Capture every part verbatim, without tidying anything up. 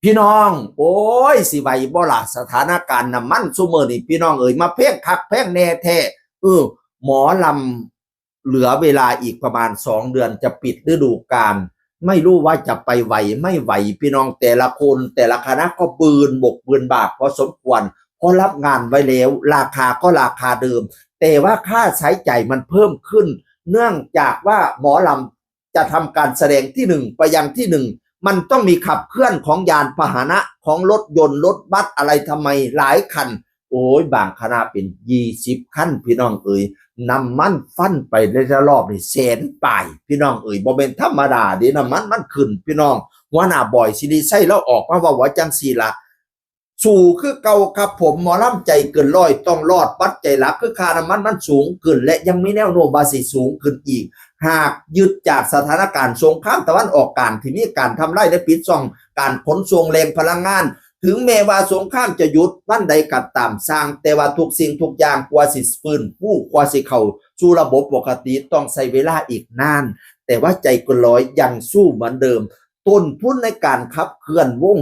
พี่น้อง โอ้ย สิไหวบ่ล่ะ สถานการณ์น้ำมันซุมื้อนี้ พี่น้องเอ๋ย มาแพงคักแพงแน่แท้ เออ หมอลำ เหลือเวลาอีกประมาณสองเดือนจะปิดฤดูกาล ไม่รู้ว่าจะไปไหวไม่ไหว พี่น้อง แต่ละคนแต่ละคณะก็บืนบกบืนบากพอสมควร เพราะรับงานไว้แล้ว ราคาก็ราคาเดิม แต่ว่าค่าใช้จ่ายมันเพิ่มขึ้น เนื่องจากว่าหมอลำจะทำการแสดงที่หนึ่งไปยังที่หนึ่ง มันต้องมีขับเคลื่อนของยานพาหนะ ของรถยนต์รถบัสอะไรทำไมหลายคัน โอ้ย บางคณะเป็นยี่สิบคัน พี่น้องเอ๋ย น้ำมันฟันไปในละรอบนี่แสนปลาย พี่น้องเอ๋ย บ่แม่นธรรมดาเด้ น้ำมันมันขึ้น พี่น้อง หัวหน้าบอยสิริชัยลาวออกมาเว้าว่าจั่งซี้ล่ะ สู้คือเก่าครับผม หมอลำใจเกินร้อยต้องรอด ปัจจัยหลักคือค่าน้ำมันมันสูงขึ้น และยังมีแนวโน้มว่าสิสูงขึ้นอีก หากยึดจากสถานการณ์สงครามตะวันออกกลางที่มีการทำลายและปิดช่องการขนส่งแหล่งพลังงาน ถึงแม้ว่าสงครามจะหยุดวันใดก็ตามซ่าง แต่ว่าทุกสิ่งทุกอย่างกว่าสิฟื้นฟู กว่าสิเข้าสู่ระบบปกติ ต้องใช้เวลาอีกนาน แต่ว่าใจเกินร้อยยังสู้เหมือนเดิม ต้นทุนในการขับเคลื่อนวง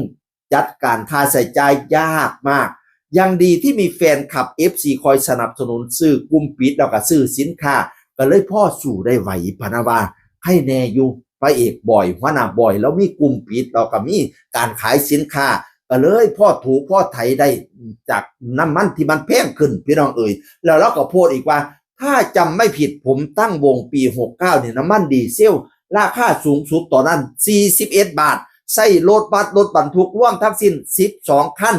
จัดการค่าใช้จ่ายยากมาก ยังดีที่มีแฟนคลับ เอฟซี คอยสนับสนุนซื้อกลุ่มปิด แล้วก็ซื้อสินค้า ก็เลยพอสู้ได้ไหว พะนะว่า ใครแน่อยู่ พระเอกบอย หัวหน้าบอย แล้วมีกลุ่มปิด แล้วก็มีการขายสินค้า ก็เลยพอถูพอไถได้จากน้ำมันที่มันแพงขึ้น พี่น้องเอ๋ย แล้วเราก็โพสต์อีกว่า ถ้าจำไม่ผิดผมตั้งวงปีหกเก้าเนี่ย น้ำมันดีเซลราคาสูงสุดตอนนั้นสี่สิบเอ็ดบาท ใช้รถบัสรถบรรทุกรวมทั้งสิ้นสิบสองคัน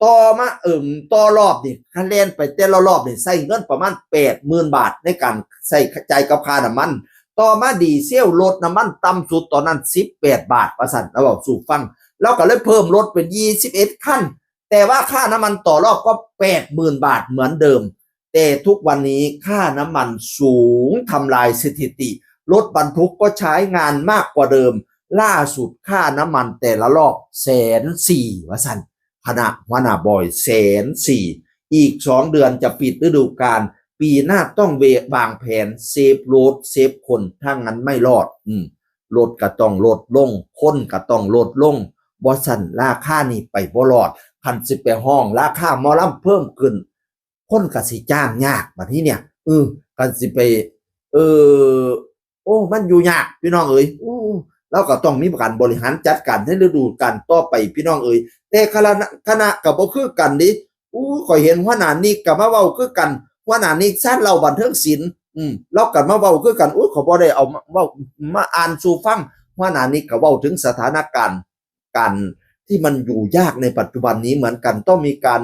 ต่อมา เอิ่ม ต่อรอบนี่ คะแนนไปแต่ละรอบนี่ ใช้เงินประมาณแปดหมื่นบาทในการใช้จ่ายกับค่าน้ำมัน ต่อมาดีเซลลดน้ำมันต่ำสุดตอนนั้นสิบแปดบาท ว่าซั่น แล้วเว้าสู่ฟัง เราก็เลยเพิ่มรถเป็นยี่สิบเอ็ดคัน แต่ว่าค่าน้ำมันต่อรอบก็แปดหมื่นบาทเหมือนเดิม แต่ทุกวันนี้ค่าน้ำมันสูงทำลายสถิติ รถบรรทุกก็ใช้งานมากกว่าเดิม ล่าสุดค่าน้ำมันแต่ละรอบแสนสี่ ว่าซั่น คณะหัวหน้าบอย แสนสี่ อีกสองเดือนจะปิดฤดูกาล ปีหน้าต้องเววางแผนเซฟรถเซฟคน ถ้างั้นไม่รอด อืม รถก็ต้องลดลง คนก็ต้องลดลง บ่ซั่นราคานี่ไปบ่รอด คันสิไปฮ้องราคาหมอลำเพิ่มขึ้น คนก็สิจ้างยากบัดนี้เนี่ย เออ คันสิไป เออ โอ้ มันอยู่ยาก พี่น้องเอ๋ย โอ้ เราก็ต้องมีการบริหารจัดการในฤดูกาลต่อไป พี่น้องเอ๋ย แต่คณะ คณะก็บ่คือกันเด้ อู้ ข้อยเห็นหัวหน้านิกก็มาเว้าคือกัน หัวหน้านิก ชาญเหล้า บันเทิงศิลป์ อืม ลาวก็มาเว้าคือกัน อู้ ข้อยบ่ได้เอามาเว้า มาอ่านสู่ฟัง หัวหน้านิกก็เว้าถึงสถานการณ์ การที่มันอยู่ยากในปัจจุบันนี้เหมือนกัน ต้องมีการ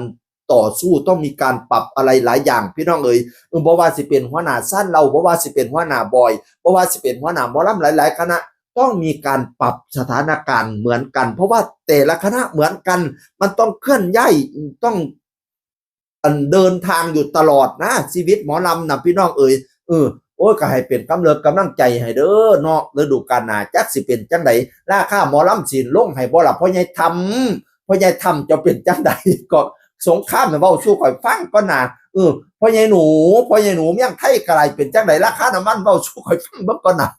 ต่อสู้ ต้องมีการปรับอะไรหลายอย่าง พี่น้องเอ๋ย เออ บ่ว่าสิเป็นหัวหน้าชาญเหล้า บ่ว่าสิเป็นหัวหน้าบอย บ่ว่าสิเป็นหัวหน้าหมอลำหลายๆคณะ ต้องมีการปรับสถานการณ์เหมือนกัน เพราะว่าแต่ละคณะเหมือนกัน มันต้องเคลื่อนย้าย ต้อง อันเดินทางอยู่ตลอดนะ ชีวิตหมอลำนะ พี่น้องเอ๋ย เออ โอ้ย ก็ให้เป็นกำเลิกกำลังใจให้เด้อเนาะ ฤดูกาลหน้าจักสิเป็นจั่งใด ราคาหมอลำสิลงให้บ่ล่ะ พ่อใหญ่ทำ พ่อใหญ่ทำจะเป็นจั่งใด ก็สงครามน่ะเว้าสู่ข่อยฟังก่อนนะ เออ พ่อใหญ่หนู พ่อใหญ่หนูเมืองไทยกะไรเป็นจั่งใด ราคาน้ำมันเว้าสู่ข่อยฟังเบิ่งก่อนนะ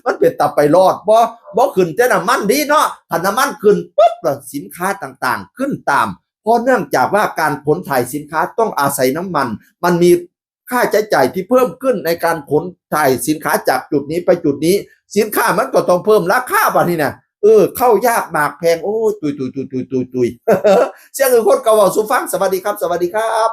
มันเป็นตาไปรอดบ่ บ่ขึ้นแต่น้ำมันดีเนาะ ถ้าน้ำมันขึ้นปุ๊บล่ะ สินค้าต่างๆ ขึ้นตาม เพราะเนื่องจากว่าการขนถ่ายสินค้าต้องอาศัยน้ำมัน มันมีค่าใช้จ่ายที่เพิ่มขึ้นในการขนถ่ายสินค้าจากจุดนี้ไปจุดนี้ สินค้ามันก็ต้องเพิ่มราคาบัดนี้นะ เออ ข้าวยากหมากแพง โอ้ย ตุยตุยตุยตุยตุยตุย เสียงอื่นคนก็เว้าสู่ฟัง สวัสดีครับ สวัสดีครับ